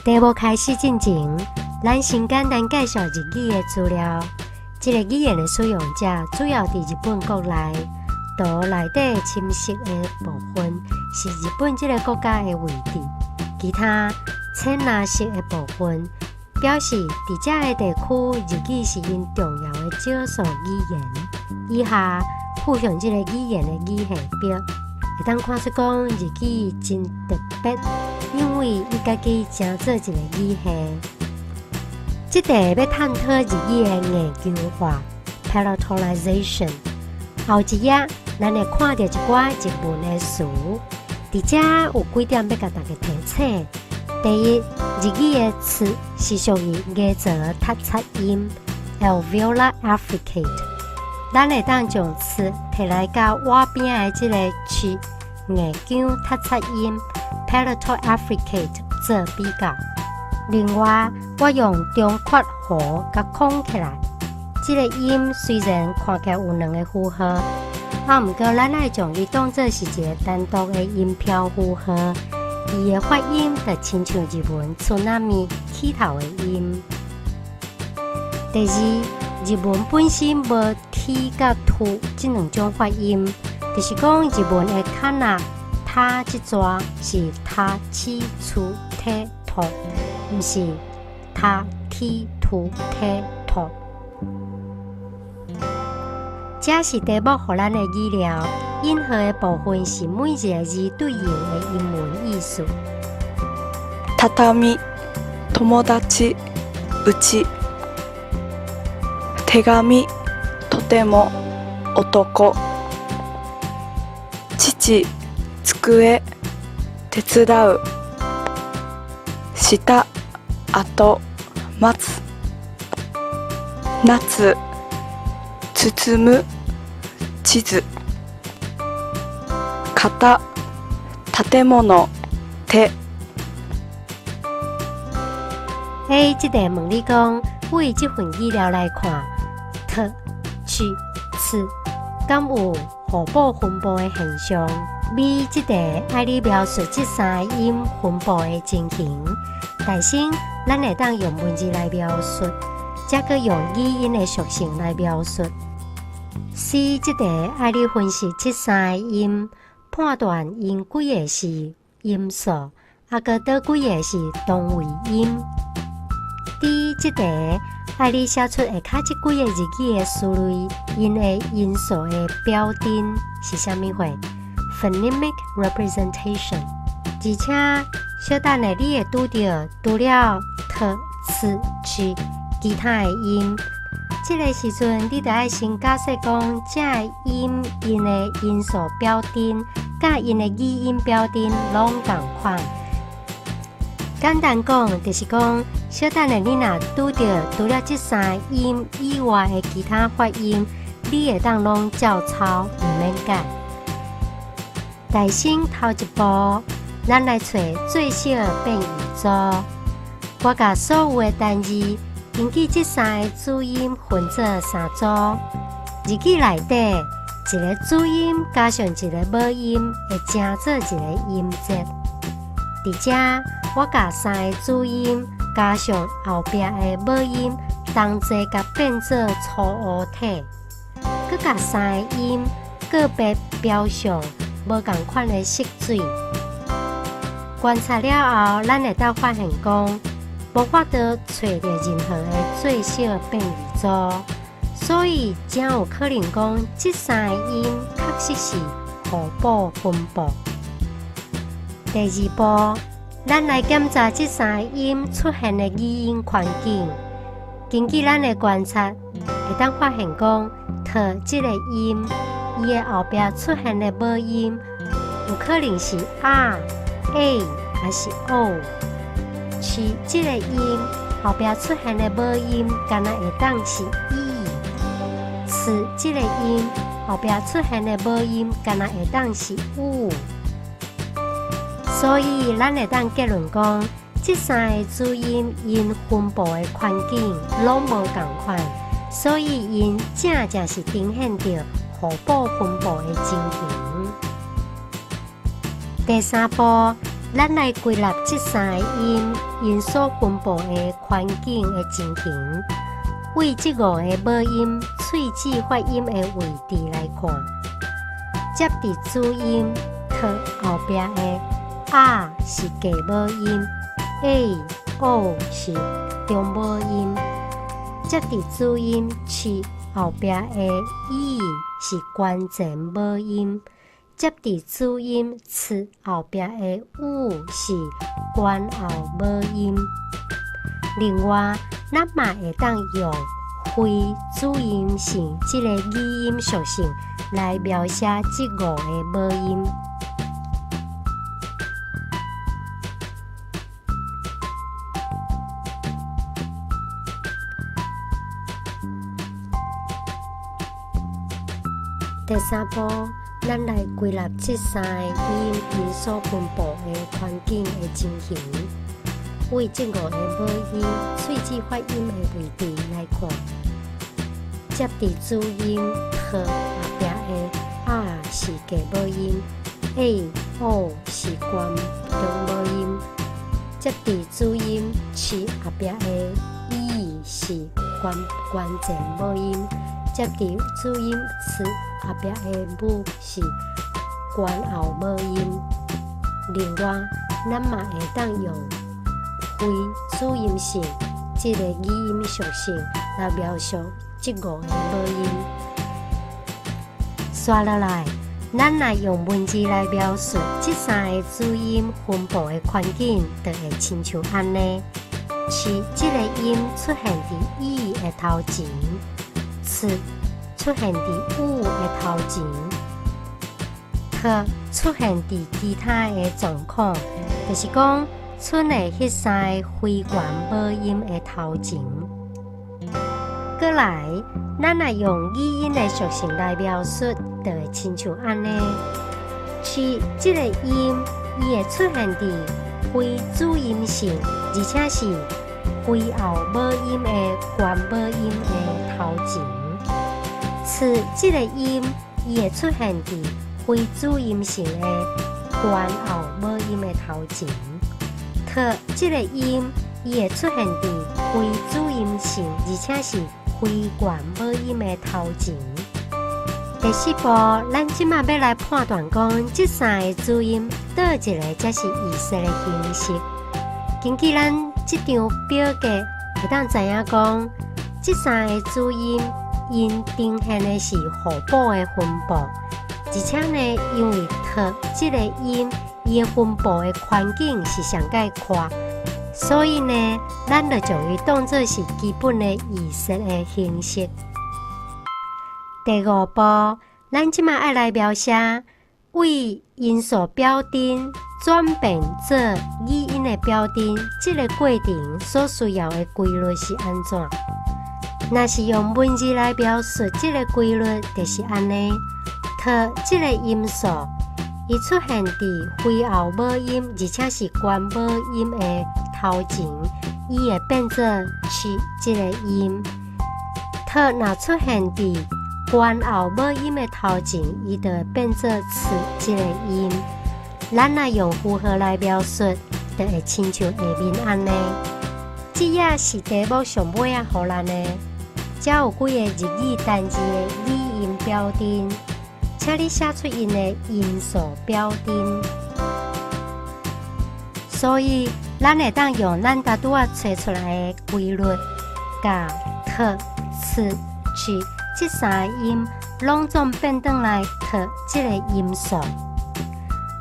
題目開始進前，咱先簡單介紹日語的資料。這个語言的使用者主要佇日本國內，圖內底深色的部分是日本這个國家的位置，其他淺藍色的部分表示佇這个地區日語是𪜶重要的少數語言。以下附上這个語言的語系表，會當看出講日語真特別，因為伊家己成做一个語系。這題欲探討日語的硬腔化（palatalization）。後一頁，咱會看著一寡日文的詞。佇遮有幾點欲共大家提醒。第一，日語的 ㄘ 是屬於牙槽突擦音（alveolar affricate）。咱會當將 ㄘ 提來佮倚邊仔的這个 ㄔ 硬腔突擦音（palatal affricate）做比較。另外，我用中括弧共框起來。這个音雖然看起來有兩个符號，毋過咱愛將伊當做是一个單獨的音標符號，伊的發音就親像日文津波起頭的音。第二，日文本身無 T 佮 Tu 這兩種發音，就是講日文的かな、た這逝是タ、チ、ツ、テ、ト，毋是タ、テ、ト、テ、ト。這是題目予咱的語料，引號的部分是每一个字對應的英文意思。畳、友達、うち。手紙、とても、男。父、机、手伝う。下、後、待つ。夏、包む、地図。型、建物、手。 A 這題問你講，對這份語料來看，T、Ch、ㄘ敢有互補分布的現象？B 這題愛你描述這三个音分布的情形。大先，咱會當用文字來描述，才閣用語音的屬性來描述。C 這題愛你分析這三个音，判斷𪜶幾个是音素，閣佗幾个是同位音。D 這題愛你寫出下跤這幾个日語的詞類，𪜶的音素的表徵是啥物貨？Phonemic representation。而且小等下你會拄著除了 T、ㄘ、ㄔ 其他的音，這个時陣你著愛先假設講，這个音𪜶的音素表徵，佮𪜶的語音表徵攏仝款。簡單講，就是講，小等下你若拄著除了這三个音以外的其他發音，你會當攏照抄，毋免改。大先頭一步，咱來揣最小變異組。我共所有的單字根據這三个主音分做三組。日語內底，一个主音加上一个母音，會成做一个音節。佇遮，我共三个主音加上後壁的母音，同齊共變做初音體，閣共三个音個別標上無仝款的色水。觀察了後，咱會當發現講，無法度揣著任何的最小變異組，所以誠有可能講，這三个音確實是互補分布。第二步，咱來檢查這三个音出現的語音環境。根據咱的觀察，會當發現講，T 這个音，伊的後壁出現的母音有可能是 R、A 抑是 O。Ch 這个音後壁出現的母音，敢若會當是 E。ㄘ 這个音後壁出現的母音，敢若會當是 U。所以，咱會當結論講，這三个主音𪜶分布的環境攏無仝款，所以𪜶正正是呈現著互補分布的情形。第三步，咱來歸納這三个音𪜶所分布的環境的情形。對這五个母音喙齒發音的位置來看，接佇子音 t 後壁的 a 是繼母音，a、o 是中母音；接佇子音 ch 後壁的 e 是關前母音；接佇子音 c 後壁的 u 是關後母音。另外，咱嘛會當用非子音性這个語音屬性來描寫這五个母音。第三步，咱來歸納這三个音𪜶所分布的環境的情形。對這五个母音喙齒發音的位置來看，接佇子音 t 後壁的 a 是繼母音，a、o 是關中母音；接佇子音 ch 後壁的 e 是關關前母音；接佇子音 c 後壁的 u 是關後母音。另外，咱嘛會當用非子音性這个語音屬性來描述這五个母音。紲落來，咱若用文字來描述這三个子音分布的環境，就會親像按呢：ch 這个音出現佇 e 的頭前，c 出現佇 u 的頭前，t 出現佇其他的狀況，就是講賰的彼三个非關母音的頭前。閣來，咱若用語音的屬性來描述，就會親像按呢：ch 這个音，伊會出現佇非子音性，而且是非後母音的關母音的頭前。c 這个音，伊會出現佇非子音性的關後母音的頭前。t 這个音，伊會出現佇非子音性，而且是非關母音的頭前。第四步，咱這馬欲來判斷講，這三个子音佗一个才是預設的形式。根據咱這張表格，會當知影講，這三个子音𪜶呈現的是互補的分布，而且呢，因為 t 這个音，伊的分布的環境是上蓋闊，所以呢，咱就將伊當做是基本的預設的形式。第五步，咱這馬愛來描寫對音素表徵轉變做語音的表徵，這个過程所需要的規律是按怎？若是用文字來描述這个規律，就是按呢：t 這个音素，伊出現佇非後母音，而且是關母音的頭前，伊會變做 ch 這个音。t 若出現佇關後母音的頭前，伊就會變做 c 這个音。咱若用符號來描述，就會親像下面按呢。這頁是題目上尾仔予咱的，遮有幾個日語單字的語音表徵，請你寫出𪜶的音素表徵。所以，咱會當用咱拄拄仔揣出來的規律，共 t、c、ch 這三个音攏總變轉來 t 這个音素。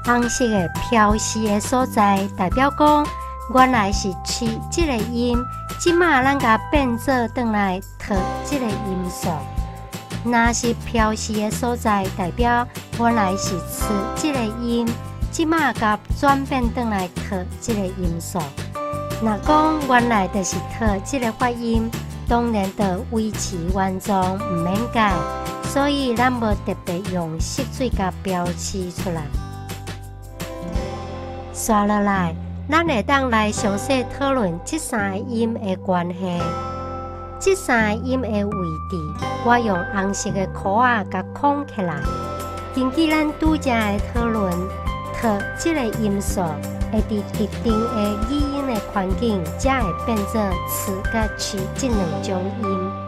紅色的標示的所在，代表講原來是 ch 這个音，這馬咱共變做轉來 t 這个音素。若是標示的所在，代表原來是 c 這个音，這馬共轉變轉來 t 這个音素。若講原來就是 t 這个發音，當然就維持原狀，毋免改，所以咱無特別用色水共標示出來。紲落來，咱會當來詳細討論這三个音的關係。這三个音的位置，我用紅色的箍仔共框起來。根據咱拄才的討論，t 這个音素，會佇特定的語音的環境，才會變做 ㄘ佮 ㄔ 這兩種音。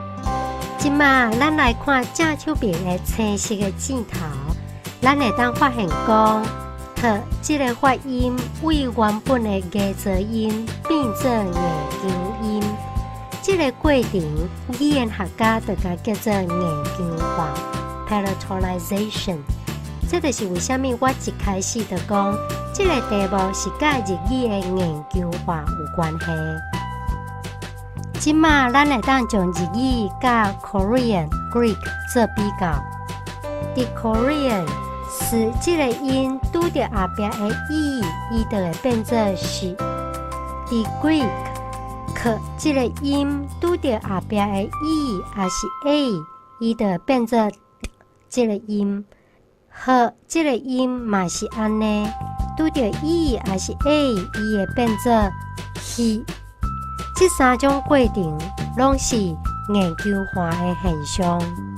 這馬咱來看正手爿的青色的箭頭，咱會當發現講，ㄊ 這个發音對原本的牙舌音變做硬腔音。這个過程語言學家就共叫做硬腔化（palatalization）。這就是為啥物我一開始就講，這个題目是佮日語的硬腔化有關係。這馬咱會當將日語佮 Korean、Greek 做比較。佇 Korean ス這个音拄著後壁的 e，伊就會變做 ㅅ。佇 Greek 克這个音拄著後壁的 e 抑是 a，伊就會變做 ㄷ 這个音。ㅎ 這个音嘛是按呢，拄著 e 抑是 a，伊會變做 ㅎ。這三種過程攏是硬腔化的現象。